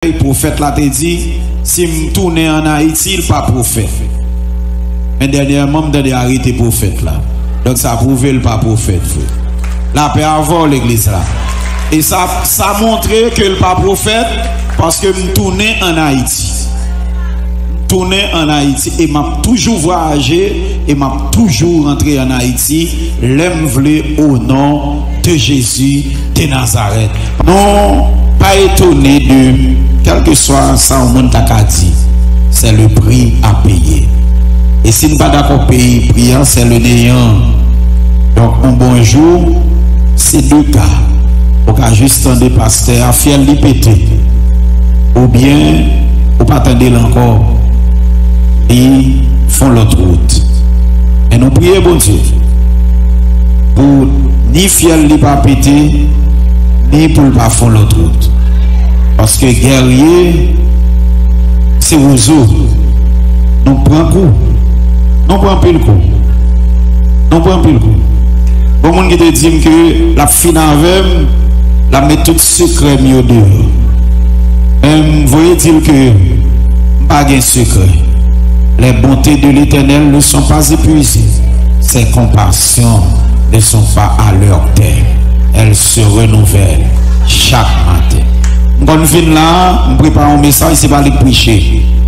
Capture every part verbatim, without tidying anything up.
Pwofèt la te di, si m tounen ann Ayiti, l pa pwofèt. Men dènyèman, m tande arete pwofèt la. Donk, sa pwouve l pa pwofèt vre. Lapè avè w, legliz la. E sa, sa montre ke l pa pwofèt, paske m tounen ann Ayiti. M tounen ann Ayiti e m ap toujou vwayaje e m ap toujou rantre ann Ayiti lè m vle, o non de Jezi de Nazarèt. Non, pa etone de kèlkeswa sa yon moun ta ka di, c'est le prix à payer. E si n pa dakò peye pri a, c'est le néant. Donk, yon bon jou, se de ka. Ou ka jis tande pastè a, fyèl li pete. Oubyen, ou pa tande l ankò, li fè yon lòt wout. Men nou priye Bondye pou ni fyèl li pa pete, ni pou l pa fè yon lòt wout. Paske gèrye, se wozo. Nou pran kou. Nou pran anpil kou. Nou pran anpil kou. Gon moun ki te di m ke l ap fin avè m, l ap met tout sekrè m yo deyò. Men m voye di l ke m pa gen sekrè. Les bontés de l'Éternel ne sont pas épuisées. Ses compassions ne sont pas à leur terme. Elles se renouvellent chaque matin. M konn vin la, m prepare yon mesaj, se pa li k preche.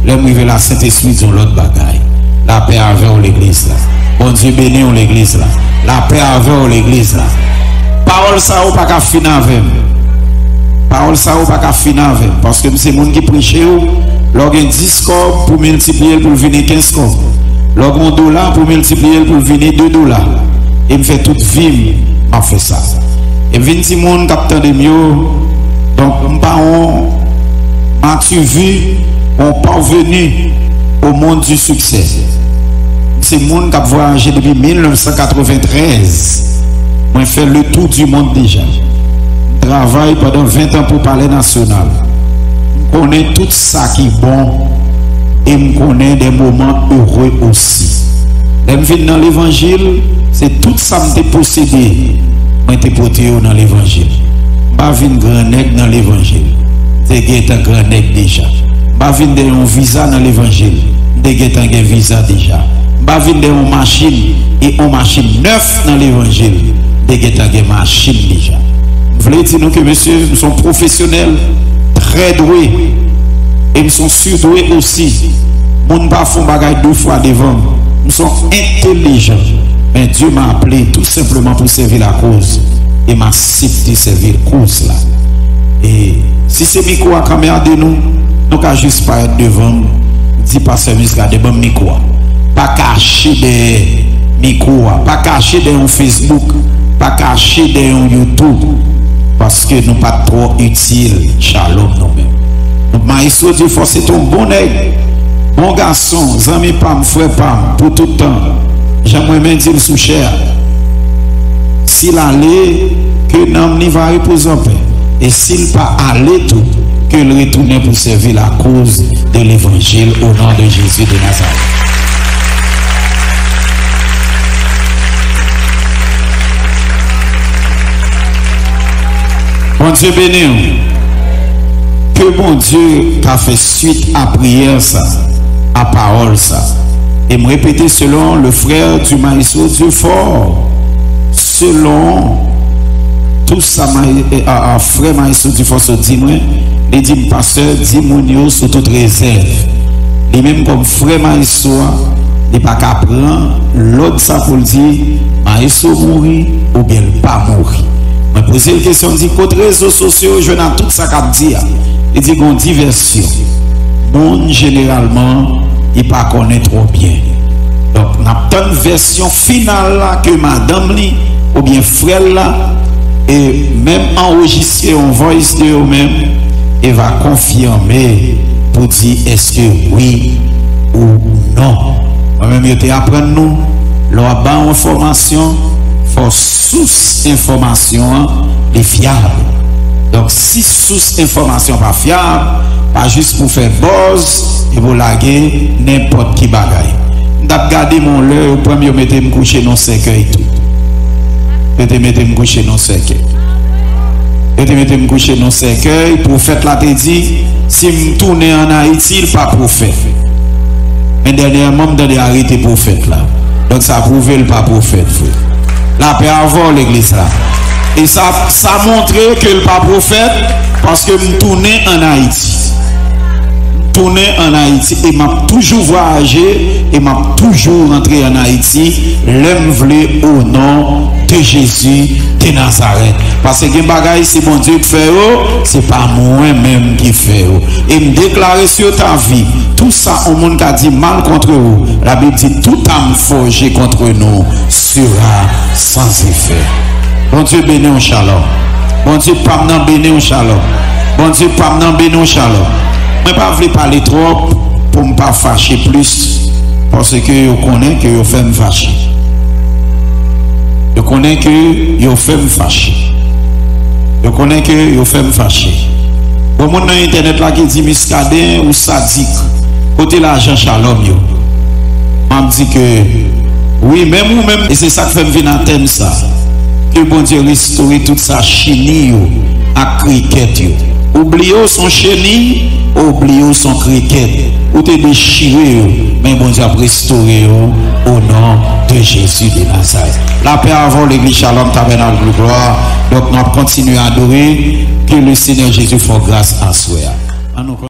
Lè m rive la, Sentespri di yon lòt bagay. Lapè avè w, legliz la. Bondye beni w, legliz la. Lapè avè w, legliz la. Pawòl sa yo pa ka fin avè m. Pawòl sa yo pa ka fin avè m. Paske m se moun ki preche w. Lè w gen dis kòb, pou miltipliye l pou l vini kenz kòb. Lè w gen yon dola, pou miltipliye l pou l vini de dola. E m fè tout vi m, m ap fè sa. E m vin di moun k ap tande m yo, donk, m pa yon mativi, yon parvenu au monde du succès. M se moun k ap vwayaje depi mil nèf san katreventrèz. Mwen fè le tour du monde deja. M travay pandan ven tan pou Palè Nasyonal. M konnen tout sa ki bon e m konnen de moman ere osi. Lè m vin nan levanjil, se tout sa m te posede, mwen te pote yo nan levanjil. M pa vin gran nèg nan levanjil. M te gentan gran nèg deja. M pa vin dèyè yon viza nan levanjil. M te gentan gen viza deja. M pa vin dèyè yon machin, e yon machin nèf nan levanjil. M te gentan gen machin deja. M vle di nou ke, mesye, m se yon pwofesyonèl trè dwe. E m se yon surdwe osi. Moun pa fè yon bagay de fwa devan m. M se yon entelijan. Men Dieu m'a appelé tout simplement pour servir la cause. E m aksepte sèvi koz la. E si se mikwo a k anmède nou, nou ka jis parèt devan m, di pastè Muscadin, ban m mikwo a. Pa kache dèyè mikwo a. Pa kache dèyè yon Facebook. Pa kache dèyè yon YouTube. Paske nou pa t twò itil. Shalom nou menm. Donk, Maestro Dieufort se te yon bon nèg, bon gason, zanmi pa m, frè pa m, pou tout tan. Jan m renmen di l sou chè a, si l ale, ke nanm li va repoze an pè. E si l pa ale tou, ke l retounen pou sèvi lakoz de levanjil, o non de Jezi de Nazarèt. Bondye beni w. Ke Bondye ka fè swit a priyè sa, a pawòl sa. E m repete selon le frère du maestro Dieufort, selon tout sa ma-, eh, ah, ah, frè maestro Dieufort sot di mwen, li di m, pastè, di moun yo sou tout rezèv. Li menm kòm frè maestro a, li pa ka pran lòd sa pou l di maestro mouri oubyen l pa mouri. Mwen poze l kesyon, m di, kot rezo sosyo yo jwenn a tout sa k ap di a? Li di, gon divèsyon. Moun, jeneralman, li pa konnen twò byen. Donk, n ap tann vèsyon final la ke madanm li oubyen frè l la, e menm anrejistre yon voice de yo menm, e va konfime pou di èske wi ou non. Mwen menm, yo te aprann nou, lè w ap bay yon enfòmasyon, fò sous enfòmasyon an li fyab. Donk, si sous enfòmasyon pa fyab, pa jis pou fè buzz, epi w lage nenpòt ki bagay. M t ap gade m yon lè, yo pran m, yo mete m kouche nan sèkèy tou. Yo te mete m kouche nan sèkèy. Yo te mete m kouche nan sèkèy. Pwofèt la te di, si m tounen ann Ayiti, l pa pwofèt. Men dènyèman, m tande arete pwofèt la. Donk, sa pwouve l pa pwofèt vre. Lapè avè w, legliz la. E sa, sa montre ke l pa pwofèt, paske m tounen ann Ayiti. M tounen ann Ayiti e m ap toujou vwayaje e m ap toujou rantre ann Ayiti lè m vle, o non de Jezi de Nazarèt. Paske gen bagay se Bondye ki fè yo, se pa mwen menm ki fè yo. E m deklare sur ta vie, tout sa yon moun ka di mal contre vous, la Bible dit toute arme forgée contre nous sera sans effet. Bondye beni w, Shalom. Bondye pa m nan beni w, Shalom. Bondye pa m nan beni w, Shalom. Mwen pa vle pale twòp pou m pa fache plis, paske yo konnen ke yo fè m fache. Yo konnen ke yo fè m fache. Yo konnen ke yo fè m fache. Bon, moun nan entènèt la ki di, Muscadin, ou sadik. Kote lajan Shalom yo? M ap di ke, wi, menm ou menm, e se sa k fè m vin a tèm sa. Ke Bondye restore tout sa cheni yo ak krikèt yo. Ou bliye w se yon cheni, ou bliye w se yon krikèt. Ou te dechire yo, men Bondye ap restore yo, o non de Jezi de Nazarèt. Lapè avè w, legliz Shalom Tabernacle de Gloire. Donk, n ap kontinye adore. Ke le Seigneur Jésus fè w gras aswè a. Ann nou